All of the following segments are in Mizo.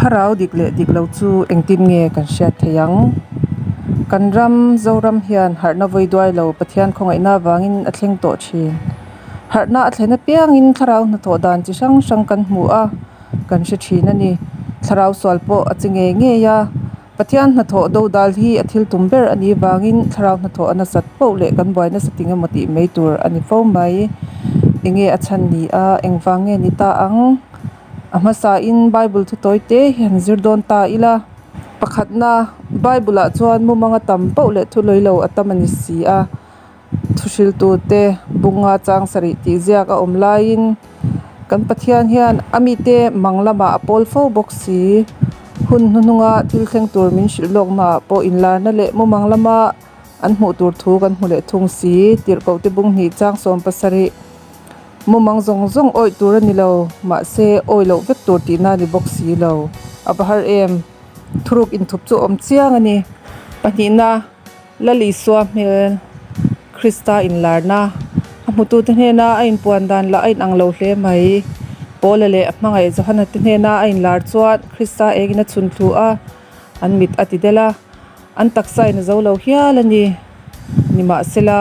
Thlarau dik leh dik lo chu engtin nge kan hriat theih ang? Kan ram, Zoram hian harhna vawi duai lo Pathian khawngaihna avangin a thleng tawh thin. Harhna a thlen apiangin thlarau hnathawh dan chi hrang hrang kan hmu a, kan hre thin a ni. Thlarau sual pawh a chi ngei ngei a, Pathian hnathawh dodal hi a thil tum ber a nih vangin thlarau hnathawh a nasat poh leh kan buai nasa ting emaw tih mai tur a ni fo mai. Enge a chhan ni a, engvang nge ni ta ang? A hmasain Bible thu tawi te hi han zir dawn ta ila. Pakhatna, Bible ah chuan mumanga tam poh leh thu lawi lo a tam a ni si a. Thuhriltute bunga chang sarih tih ziak a awm laiin kan Pathian hian a mite mang lamah a pawl fo bawk si. Hun hnuhnunga thil thleng tur min hrilh lawknaah pawh inlarna leh mumang lama an hmuh tur thu kan hmu leh thung si. Tirhkohte bung hnih chang 70 mumang zawng zawng awih tur a ni lo, mahse awih loh vek tur tihna a ni bawk si lo. A va har em? Thuruk inthup chu a awm chiang a ni. Pahnihna. Lal Isua hmel Krista inlarna a hmutute hnena a inpuan dan lah a inang lo hle mai. Paula leh a hmangaih Johana te hnena a inlar chuan Krista engin a chhun thlu a, an mit a ti del a, an taksa in a zo lo hial a ni. Nimahsela,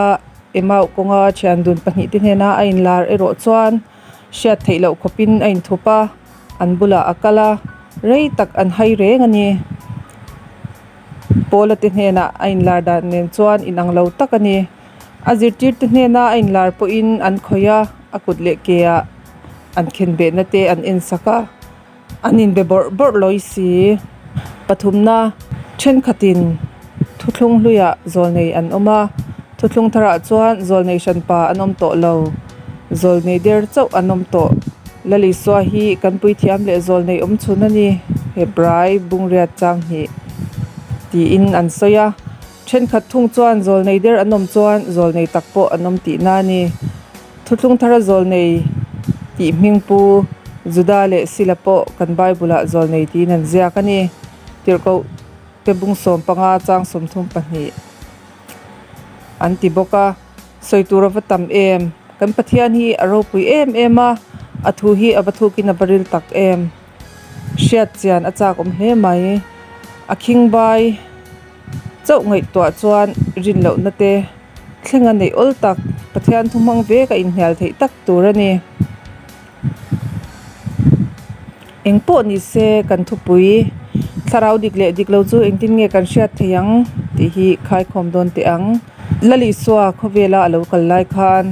Emau kawnga thian dun pahnihte hnena a inlar erawh chuan hriat theih loh khawpin a inthup a, an bulah a kal a, rei tak an hai reng a ni. Paula te hnenah a inlar dan nen chuan inang lo tak a ni. A zirtirte hnena a inlar pawhin an khawih a, a kut leh ke ah an khenbehna te an en sak a, an inbe bawrh bawrh lawi si. Pathumna thenkhatin thuthlung hluiah zawlnei an awm a, thuthlung tharah chuan zawlnei hranpa an awm tawh lo, zawlnei der chauh an awm tawh. Lal Isua hi kan puithiam leh zawlnei awm chhun a ni, Hebrai bungriat chang hnih tiin an sawi a. Thenkhat thung chuan zawlnei der an awm chuan zawlnei tak pawh an awm tihna a ni. Thuthlung thara zawlnei tih hming pu Juda leh Sila pawh kan Bible-ah zawlnei tiin an ziak a ni. Tirhkoh te bung 15 chang 32 an ti bawk a. Sawi tur a va tam em? Kan Pathian hi a ropui em em a, a thu hi a va thukin a va ril tak em? Hriat chian a chak awm hle mai. A khingbai chauh ngaihtuah chuan rin lohna te thleng a neih awl tak, Pathian thu hmang ve ka inhnial theih tak tur a ni. Eng pawh ni se kan thupui thlarau dik leh dik lo chu engtin nge kan hriat thei ang tih hi khaikhawm dawn teh ang. Lal Isua khawvela a lo kal lai khan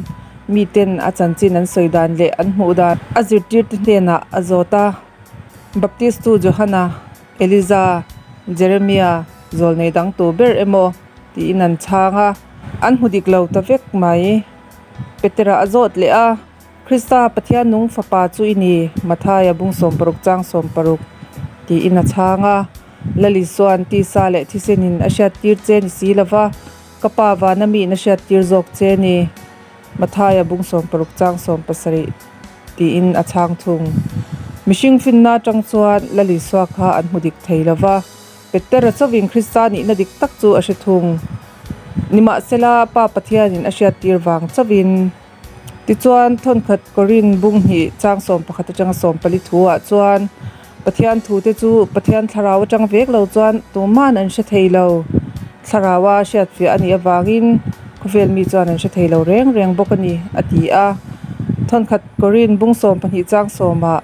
miten a chanchin an sawi dan leh an hmuh dan a zirtirte hnenah a zawt a. Baptistu Johana, Eliza, Jeremia zawlnei dang tur ber emaw tiin an chhang a, an hmu dik lo ta vek mai. Petera a zawt leh a. Krista Pathian nung fapa chu i ni, Mathaia bung 60 chang 60 tiin a chhang a. Lal Isua'n tisa leh thisenin a hriattir che ni si lova, ka Pa vana miin a hriattir zawk che ni, Mathaia bung 60 chang 70 tiin a chhang thung. Mihring finna atang chuan Lal Isua kha an hmu dik thei lova, Petera chauhin Krista nihna dik tak chu a hre thung. Nimahsela, Pa Pathianin a hriattir vang chauhin. Tichuan, thawnkhat Korin bung hnih chang 11 atanga 14 thuah chuan Pathian thute chu Pathian thlarau atang vek lo chuan tuman an hre thei lo. Thlaraua hriatfiah a nih avangin khawvel mi chuan an hre thei lo reng reng bawk a ni, a ti a. Thawnkhat Korin bung 12 chang sawmah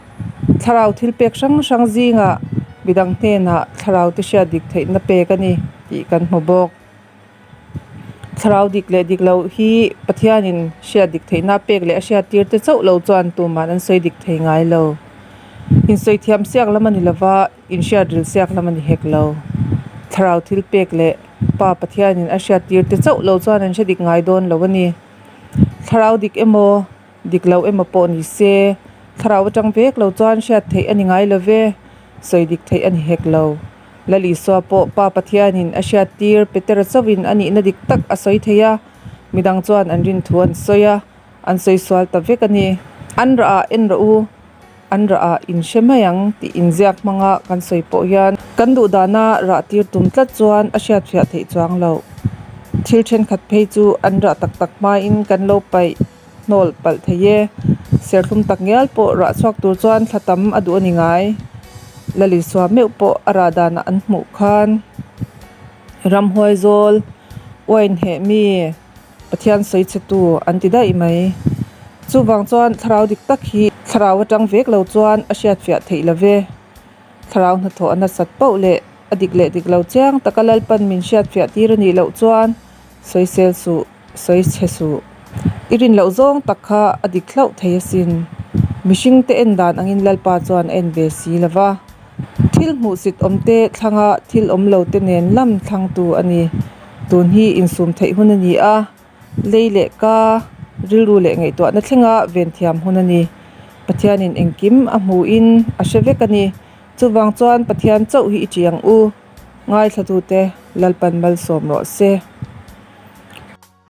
thlarau thil pek hrang hrang zingah midang hnenah thlarau te hriat dik theihna pek a ni tih kan hmu bawk. Thlarau dik leh dik loh hi Pathianin hriat dik theihna pek leh a hriat tir te chauh lo chuan tuman an sawi dik thei ngai lo. Insawi thiam siak lam a ni lova, inhriat ril siak lam a ni hek lo. Thlarau thil pek leh Pa Pathianin a hriat tir te chauh lo chuan an hre dik ngai dawn lo a ni. Thlarau dik emaw, dik lo emaw pawh ni se, thlarau atang vek lo chuan hriat theih a ni ngai lo ve, sawi dik theih a ni hek lo. Lal Isua pawh Pa Pathianin a hriattir Petera chauhin a nihna dik tak a sawi thei a, midang chuan an rin thu an sawi a, an sawi sual ta vek a ni. An rah ah en rawh u, an rah ah in hre mai ang tih inziak hmanga kan sawi pawh hian kan duh dana rah tir tum tlat chuan a hriatfiah theih chuang loh. Thil thenkhat phei chu an rah tak tak hmain kan lo paih hnawl palh thei e. Serthlum tak ngial pawh rah chhuak tur chuan thla tam a duh a ni ngai. Lalisua meuh pawh a rah danah an hmuh khan ramhuai zawl uain heh mi Pathian sawi che tu an ti daih mai. Chuvang chuan thlarau dik tak hi thlarau atang vek lo chuan a hriatfiah theih lo ve. Thlarau hnathawh a nasat poh leh a dik leh dik lo chiang taka Lalpan min hriatfiah tir a nih loh chuan sawisel suh, sawi chhe suh. I rin loh zawng tak kha a dik hlauh thei asin. Mihring te en dan angin Lalpa chuan a en ve si lo va. Thil hmuhsit awm te thlanga thil awm lo te nen lam thlangtu a ni. Tun hi insum theih hun a ni a, lei leh ka rilru leh ngaihtuahna thlenga ven thiam hun a ni. Pathianin engkim a hmuhin a hre vek a ni. Chuvang chuan Pathian chauh hi i ṭi ang u. Ngaithlatute Lalpan malsawm rawh se.